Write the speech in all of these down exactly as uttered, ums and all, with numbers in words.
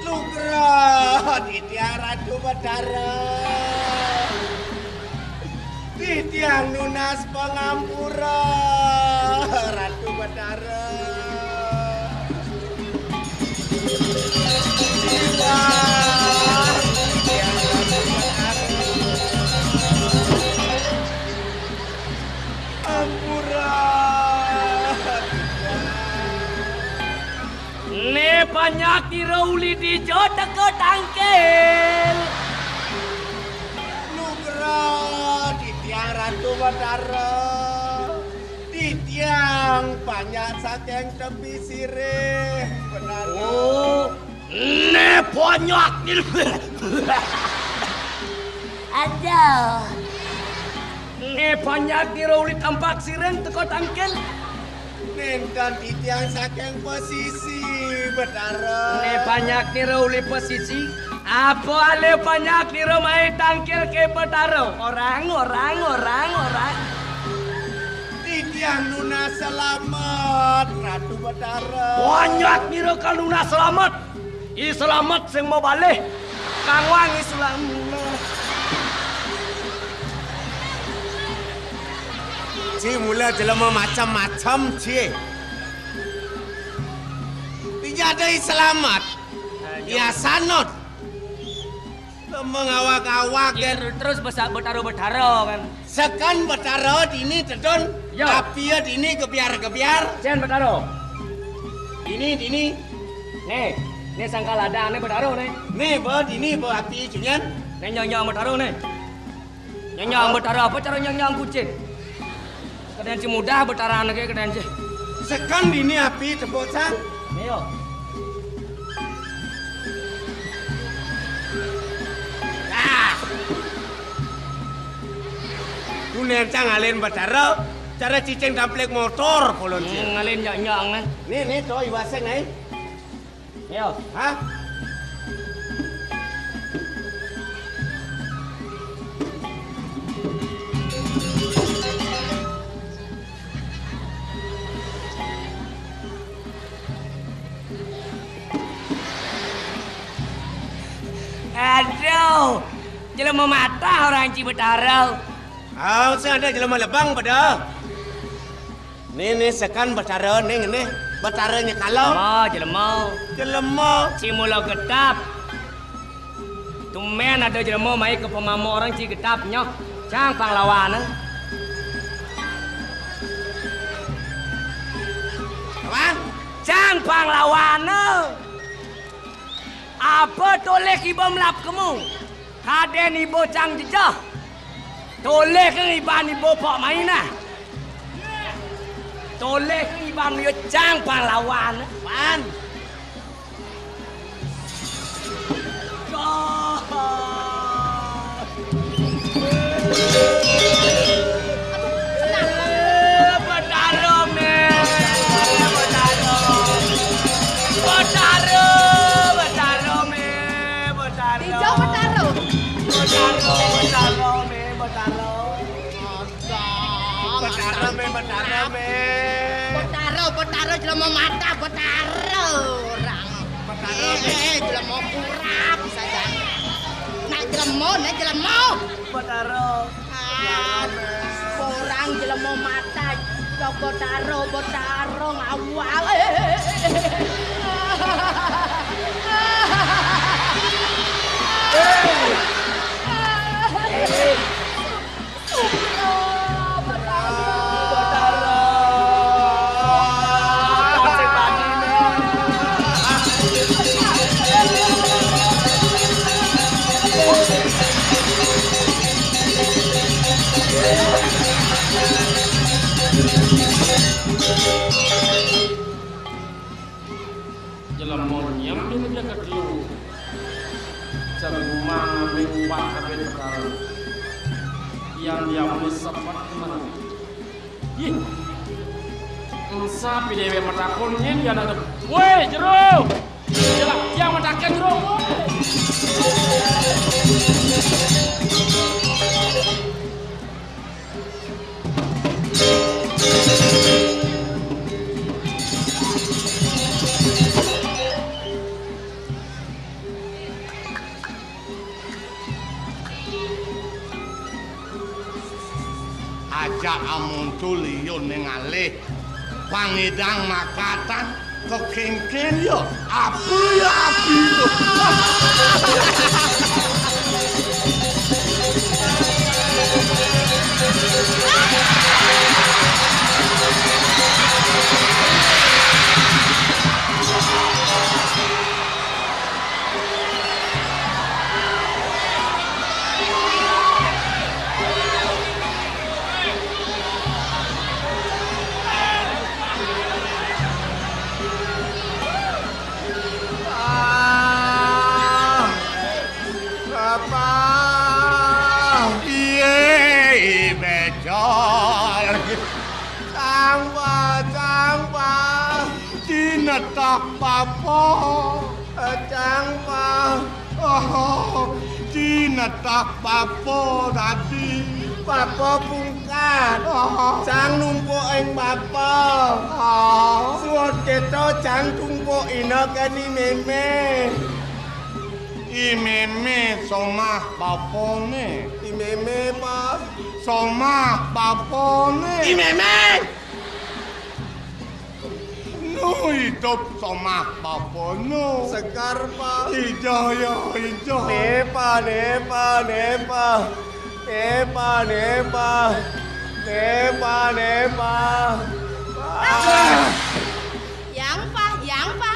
Nugraha titiang Ratu Betara. Titiang nunas pangampura, Ratu Betara. Titiang, titiang Ratu Betara. Ampura. Né panjak nira uli dija teka tangkil. Nugraha titiang Ratu Betara. Titiang panjak saking tepi sirih, Betara. Oh, né panjak nira. Aduh. Né panjak nira uli tampak sirih teka tangkil. Nénten titiang saking pasisi, Betara. Né panjak nira uli pasisi. Apa alih panjak nira mai tangkil ké Betara? Orang, orang, orang, orang. Titiang nunas slamet, Ratu Betara. Panjak nira kal nunas slamet. I slamet sing mabalih. Kang Wang i slamet. Ci mula jelema macem-macem, ci. Dija ada i slamet. Nah, iya. Ia sanut. Lema ngawag-awag, iya, kan? Terus basa Betara-betara, kan? Seken Betara dini tedun, ya. Apia dini gebiar-gebiar. Cén Betara. Dini, dini. Né, né sangkal ladang né Betara né. Né ba dini ba api cunyan. Né nyang-nyang Betara né. Nyang-nyang Betara apa cara nyang-nyang kucing? Kadén ci mudah Betara né ké kadén ci. Seken dini api tepuk cang. Né yo. Ah. Ku nénten ngalih Betara, cara cicing tamplik motor polon ci. Hmm, ngalih nyak-nyak né. Né, né to iwaseng né. Yo. Hah? Aduh, jelema matah orang ci Betara. Ah, sing ada jelema lebang pada. Né, né seken Betara né, né Betara nyekala. Jelema, jelema. Jelema. Ci mula getap. Tumben ada jelema mai ka pamama orang ci getap nyoh. Cang panglawana. Apa? Cang panglawana. Apa tolih iba melap kemu? Kadén iba cang jejeh. Tolih ké iban iba pok mai nah. Tolih ké iban iba cang panglawan. Pan. Betara mé Betara, Mé, Betara. Betara, Mé, Betara, Mé. Betara, Betara, jelema mata, Betara. Orang. Betara, Mé. Eh, eh, jelema kurap saja. Nak jelema, nak jelema. Betara. Ah, orang jelema mata, Betara, Betara, ngawal. Jelema nyem dene dia ketelu. Jelema ngambil ubat kabeh perkara. Yang dia mesti sempat menang. Ih. Ensa pi dewek matakon nyen ya nak. Woi, jero. Jelah, yang matakon jero. Woi. Aja amun tuliun ningalih pangidang makatan kekéngkén ya api ya api. Ah, Bapa. Piye, I Becol? Cang, Pa, cang, Pa. Cinetah Bapa. Eh, cang, Pa. Oh, cinetah Bapa dadi. Bapa pungkat. Oh. Cang numpuk ing Bapa. Oh. Suud kéto cang tumpuk ina kén I Mémé. I Mémé somah bapané. I Mémé, Pa. Somah bapané. I Mémé. Nu idup somah bapa nu. Sekar, Pa. Ija ya, ija. Né, Pa, né, Pa, né, Pa. Né, Pa, né, Pa. Né, Pa, né, Pa. Ah. Yang, Pa, yang, Pa.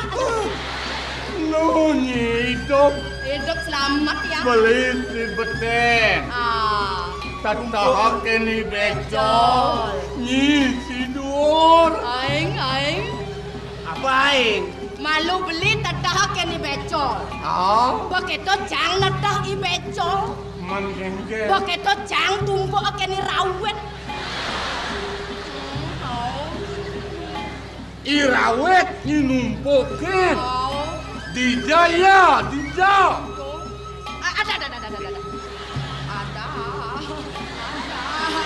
Nu nyi idup. Idup selamat, Yang. Beli si betén. Ah. Tetehé kén I Becol. Becol. Nyi si duur. Aing, aing. Apa aing? Malu beli tetehé kén I Becol. Ah? Bekéto cang neteh I Becol. Man kéngkén. Bekéto cang tumpuk kén I Rawit. Hmm, oh. I Rawit nyi numpuk kén. Oh. Dija ya, dija. Ah, ada, ada, ada, ada, ada. Ada. Ada.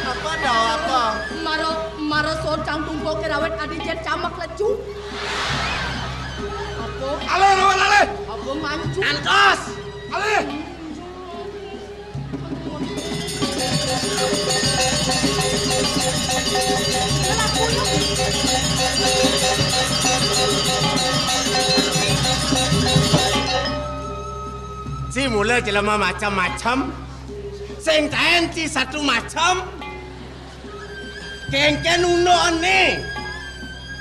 Apa ada apa? Mara, mara suud cang tumpuk I Rawit adi jit cang maklecu. Apa? Alih, Rawit, alih. Apa mancu? Antos. Alih. Ci mula jelema macem-macem, sing taén ci satu macem. Kéngkén unduk ené.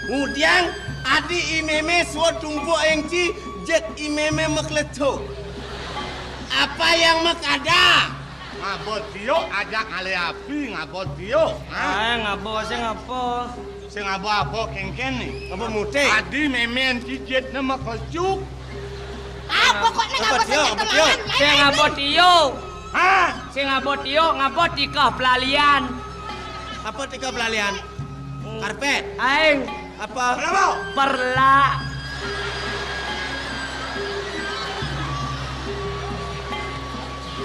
Ngudiang adi I Mémé suud tumpuk ing ci, jit I Mémé maklecu. Apa yang makada? Ngaba tiuk ajak ngalih api, ngaba tiuk, ha? Ah, ngaba sing apa? Sing ngaba apa kéngkén né? Ngaba mutik? Adi Mémé ing ci jitné maklecu. Ah, pokokné ngaba tiuk, ngaba tiuk? Sing ngaba tiuk. Ha? Sing ngaba tiuk, ngaba tikeh pelalian. Apa tikeh pelalian? Hmm. Karpét. Aing. Apa? Perlak.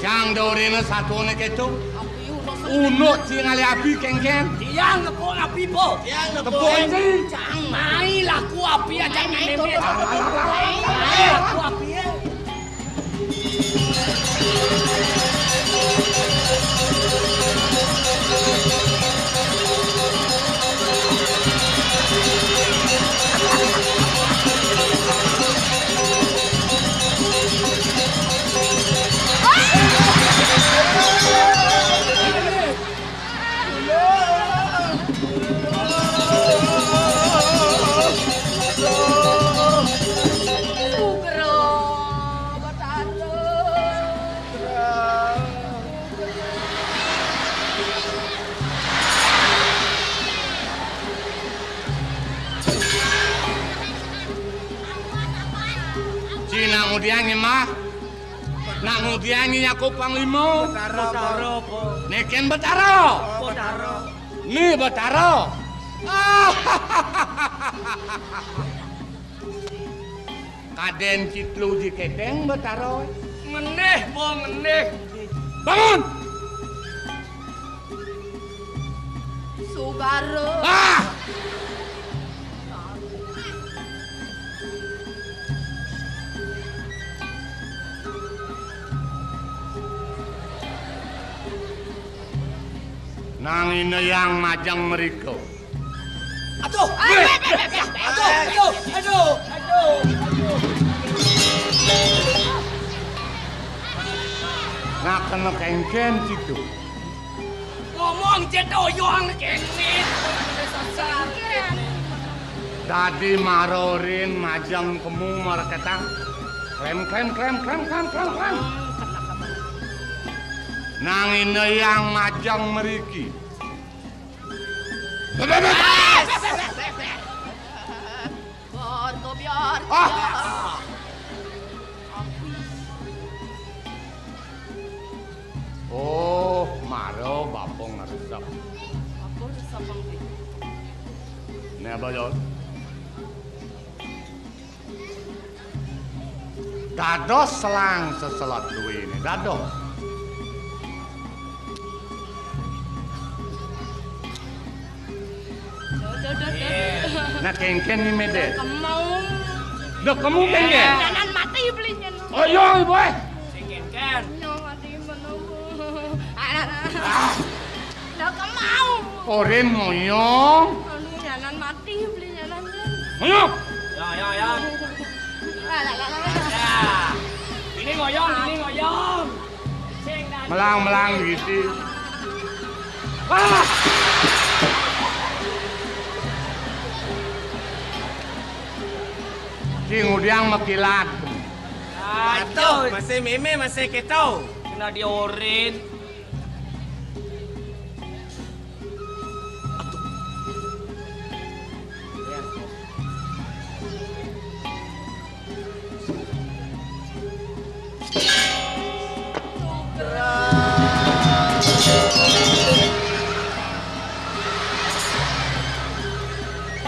Jang dorene satone keto. Api uno. Uno sing ale api kengken. Tiang nepuk api po. Tiang nepuk. Tepuk sing. Jang mai laku api aja meme. Mai laku api ya. Cina ngudiange mah. Nak ngudiange nyaku panglima. Betara, Po. Neken Betara. Betara. Ni Betara. Kaden citlu ji kedeng Betara. Ngeneh, Po, ngeneh. Bangun. Sugara. Ah! Nang ina yang majeng mriko. Aduh. Aduh, aduh, aduh, aduh, aduh. Nak kena kengken situ. Ngomong cetoyong kene. Dadi marorin majeng kemu mareketang. Klem, klem, klem, klem, klem, klem, klem. Nang ina yang majeng mriki. Bor kobyar. Ah. Oh, mara bapa ngresep. Bapa ngresep, Bang. Ne, Bang Jon. Dados selang seselat duwene, dados. Duh, duh, duh, duh. Nah, kengken ni mede. Kemau. Duh, kemu kengken. Nyanan mati beli nyanan. Oh, iya, Ibu, eh. Sing kengken. Nyanan mati mana, Bu? Alah. Ah. Lah, kemau. Orin ngoyong. Anu, nyanan mati beli nyanan, Jen. Ngoyong. Ya, ya, ya. Lah, lah, lah, lah. Ya. Ini ngoyong, ini ngoyong. Melang-melang gitu. Ah! Sing udiang makilat. Aduh, masih meme, masih keto. Kena diorin.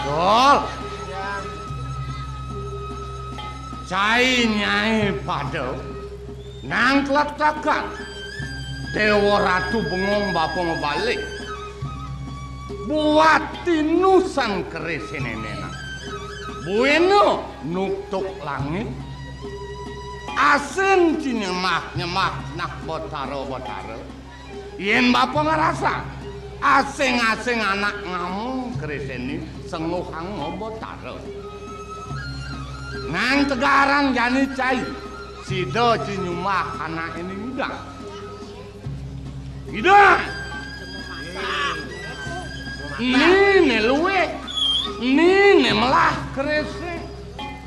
Dol. Cai nyai pada nang tletakan Dewa Ratu Bengong bapa mabalik. Buat tinusan keris nenenan. Buena nuktuk langit. Asin ci nyemah-nyemah nak betara-betara. Yen bapa ngrasa, asing-asing anak ngamong keris ene sengguhang betara. Nang tegarang jani cai, sida ci nyumbah anak ene ngidang. Ngidang! Nine luwih, nine melah kerise,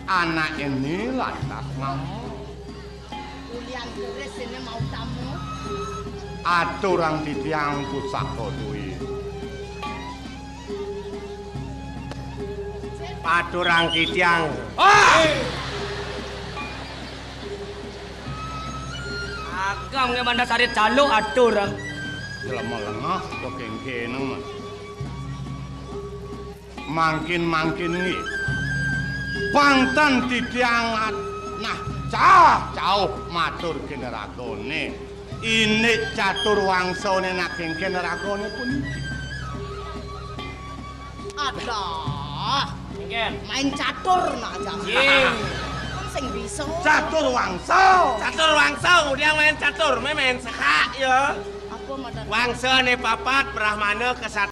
anak ene lantas ngamong. Ulian keris ini mau tamu. Aturang titiang pusaka duit. Aturang titiang. Ah! Agam nge banda sarit calo aturang. Jelema lengah, kok kengkeneng. Mangkin-mangkin nggih. Pangtan titiang at-, nah, cah, cauh matur kene ragane. Indik catur wangsané nak kéngkén ragané puniki. Aduh, Kéngkén. Main catur nak aja. Jing. Kan sing bisa. Catur wangsa. Catur wangsa, dia main catur, main, main sehak ya. Apa madan? Wangsané papat, Brahmana, Kesatria,